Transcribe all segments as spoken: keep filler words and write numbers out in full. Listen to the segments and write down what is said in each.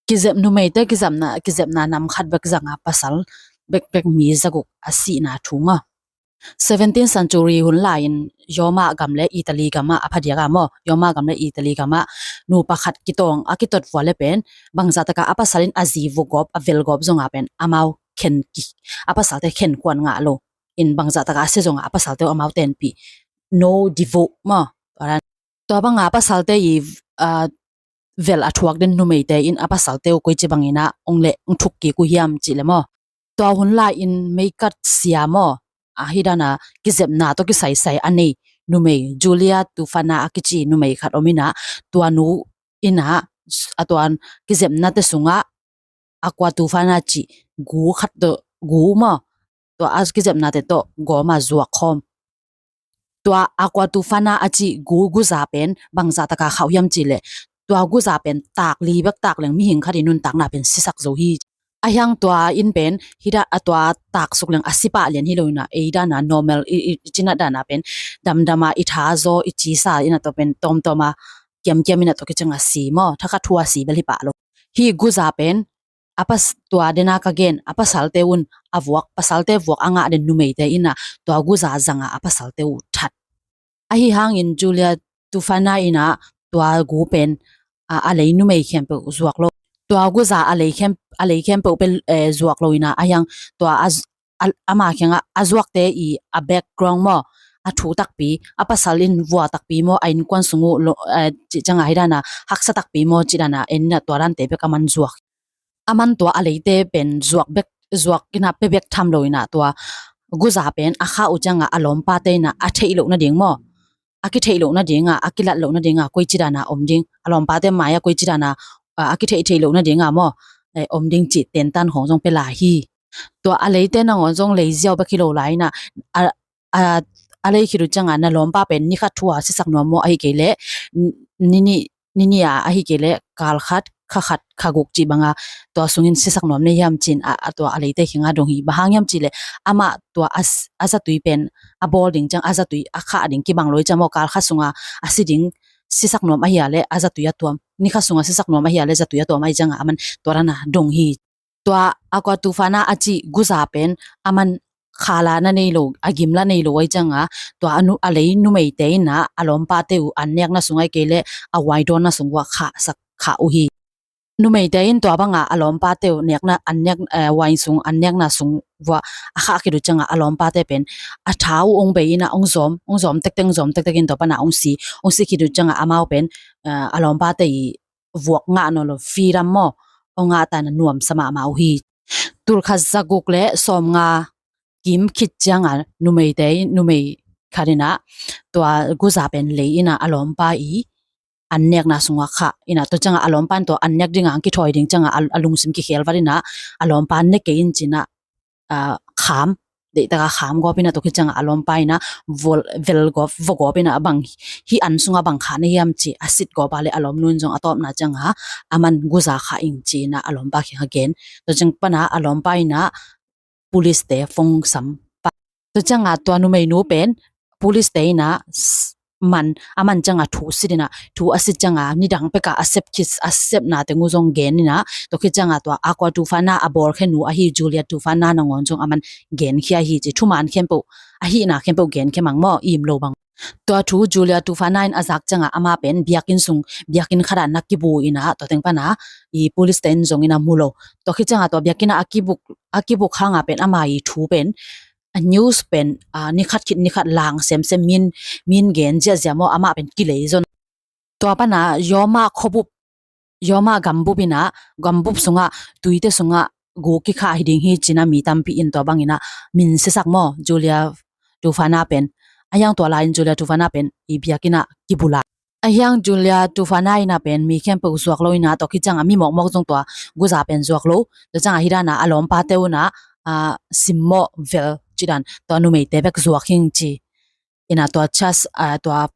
Kizep numeite kizepna, kizepna nam khat bek zanga pasal bekbek mi zaguk a sihna thu maw. Seventeenth century hun lai-in Roma gam le Italy gam ah a phadiak ah maw, Roma gam le Italy gam ah nupa khat kitawng a kitot vua le pen bangzah takah a pasal in a zi vugawp, a velgawp zonga pen amau khen ki, a pasalte khen kuan ngah lo in bangzah takah a si zonga a pasalte uh amau tenpih, no divorce maw. Tua banga a pasalte i, ah, vel a thuak den numeite in a pasalte uh koici bangin ah ong le ong thuk kik uh hiam cih le maw. Tua hun lai-in meikat sia maw, ahi dana kizepna tawh kisaisai a nei numei Julia Tufana a kici numei khat om in ah, tua nu in ah a tuan kizepnate sungah Aqua Tufana cih gu khat tawh, gu maw, tua a kizepnate tawh gawma zuak khawm. Tua Aqua Tufana a cih gu, guza pen bangzah taka khah uh hiam cih leh, tua guza pen tak li bek tak leng mihing khat i nuntakna pen sisak zo hi. Ahiang tua in pen hida a tua tak suk leng a si pah lian hi lo in ah, ei dana normal i, i, i cinat dana pen damdama i tha zaw i cisa in ah tua pen tawmtawma kiamkiam in ah tua kicianga si maw, thakhat thua si bel hi pah lo. Hih guza pen a pas, tua dena ka gen a pasalte un a vuak, pasalte vuak a ngah den numeite in ah tua guza zanga a pasalte uh that. Ahi hangin Julia Tufana in ah tua gu pen, a, a lei numei khempeuh zuak lo. Tua guza a lei khem, a lei khempeuh pen, eh, zuak lo in ah, ahiang tua a z-, a, ama kiangah a zuakte i a background maw, a thu takpi, a pasal in vua takpi maw, a innkuan sung uh lo, eh, cih cianga hi dana haksa takpi maw cih dana en in ah tua dante bek a man zuak. A man tua a leite pen zuak bek, zuak in ah pia bek tham lo in ah tua guza pen a khah uh cianga a lawmpate in ah a theih loh nading maw, a kitheih loh nadinga, a kilat loh nadinga koici dana om ding, a lawmpate mai-ah koici dana, a, a kitheih theih loh nadinga maw, eh, om ding cih tentan khawng zong pia lai hi. Tua a leite nangawn zong lei ziau bek hi lo lai in ah, a, a, a lei khit uh cianga na lawmpa pen ni khat thua sisak nuam maw, ahi kei leh n-, ni nih, ni nih a, ahi kei leh kal khat, kha khat, kha guk cih banga tua sungin sisak nuam nei hiam ci-in a, a tua a leite kianga dong hi. Bang hang hiam cih leh amah tua a s-, a zatui pen a bawl ding ciang, a zatui a khah ding kibang lo hi ciang maw, kal khat sunga a si ding sisak nuam ahi a leh a zatui a tuam, ni khat sunga sisak nuam ahi a leh zatui a tuam ahi cianga aman tua dana dong hi. Tua Aqua Tufana a cih guza pen aman khala na nei lo, a gimla nei lo ahi cianga, tua a nu, a lei numeite in ah a lawmpate uh an nekna sung ahi kei leh a uai dawnna sung uah khahsak khah uh hi. Numeite in tua banga a lawmpate uh nekna, an nek, eh, uai sung, an nekna sung uah a khah khit uh cianga a lawmpate pen a tha uh ong bei in ah ong zawm, ong zawm tektek, ong zawm tektek in tua pana ong si, ong si khit uh cianga amau pen, eh, a lawmpate i vuak ngah nawn lo, freedom maw, ong ngah ta in ah nuamsa mahmah uh hi. Tulkhat zaguk le sawmnga kim khit cianga numeite, numei khat in ah tua guza pen lei in ah a lawmpa i an nekna sungah khah in ah, tua cianga a lawmpa in tua an nek dinga ang kithawi ding cianga a, a lungsim kikhel vat in ah a lawmpa ne kei in ci-in ah, ah, kham, deihtaka kham gawp in ah, tua khit cianga a lawmpa in ah vul, vel gawp, vua gawp in ah bang hih an sunga bang khah na hiam ci a sit gawp a leh a lawmnu in zong a tawpna cianga aman guza khah ing ci-in ah a lawmpa kiangah gen. Tua ciang pana a lawmpa in ah police te phone sam pah. Tua cianga tua numeinu pen police te in ah s-, man, a man cianga thu sit in ah, thu a sit cianga nidang peka a sep khit, a sepna teng uh zong gen in ah, tua khit cianga tua Aqua Tufana a bawlkhe nu ahi Julia Tufana nangawn zong aman genkhia hi ci, thuman khempeuh, a hihna khempeuh genkhia mang maw, im lo bang. Tua thu Julia Tufana in a zak cianga ama pen biakinn sung, biakinn khat ah na kibu in ah, tua teng pana i police te in zong in ah mu lo. Tua khit cianga tua biakinn ah a kibuk, a kibuk hanga pen ama i thu pen a news pen, ah, ni khat khit ni khat lang semsem, min, min gen ziahziah maw, amah pen kilei zon. Tua pana Roma khuabup, Roma gambup in ah, gambup sungah, tuite sungah gu kikhah hi ding hi ci-in ah mi tampi in tua bangin ah min sisak maw, Julia Tufana pen. Ahiang tua lai-in Julia Tufana pen i biakinn ah kibulh a. Ahiang Julia Tufana in ah pen mi khempeuh zuak lo in ah, tua khit cianga mi mawkmawk zong tua guza pen zuak lo. Tua cianga hi dana a lawmpate un ah, ah, simmawh vel ci dan, tua numeite bek zuak hing ci in ah tua chas, ah, tua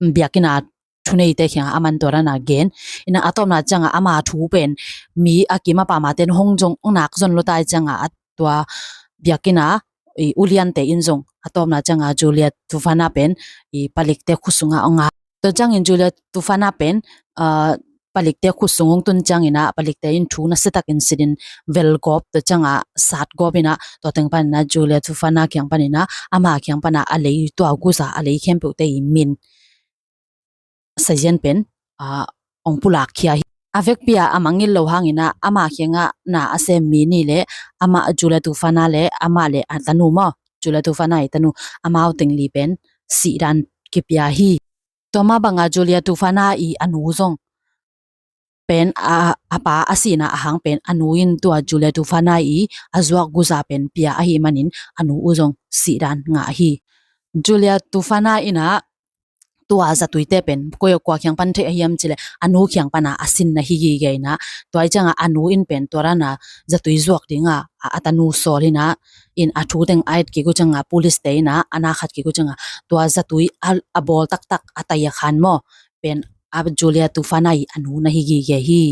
biakinn a thuneite kiangah aman tua dana gen. In ah a tawpna cianga ama thu pen mi a kim a pam a ten hong zong, hong nak zon lo ta hi cianga a tua biakinn a i uliante in zong a tawpna cianga Julia Tufana pen i palikte khut sunga hong ngak. Tua ciangin Julia Tufana pen, ah, palikte khut sung hong tun ciangin ah, palikte in thu nasiatakin sitin velgawp, tua ciangah satgawp in ah, tua teng panin ah Julia Tufana kiang panin ah, ama kiang panah a lei tua guza a lei khempeuhte i min sazian pen, aa, hong pulakkhia hi. A vekpi-a a mangngilh lo hangin ah, ama kiangah na a sem mi nih le amah Julia Tufana le amah le a tanu maw, Julia Tufana i tanu, amau teng li pen sihdan kipia hi. Tua mah banga Julia Tufana i a nu zong pen a, a pa a sihna a hang pen a nu in tua Julia Tufana i a zuak guza pen pia ahih manin a nu uh zong sihdan ngah hi. Julia Tufana in ah tua zatuite pen koi kua kiang pan theih a hiam cih leh a nu kiang pana a sin na hi gige in ah, tua ahih ciangah a nu in pen tua dana zatui zuak dingah a, a tanu sawl in ah, in a thu teng a et kik uh ciangah, police te in ah a na khat kik uh ciangah, tua zatui a, a bawl taktak a tai a khan maw, pen a Julia Tufana i a nu na hi gige hi.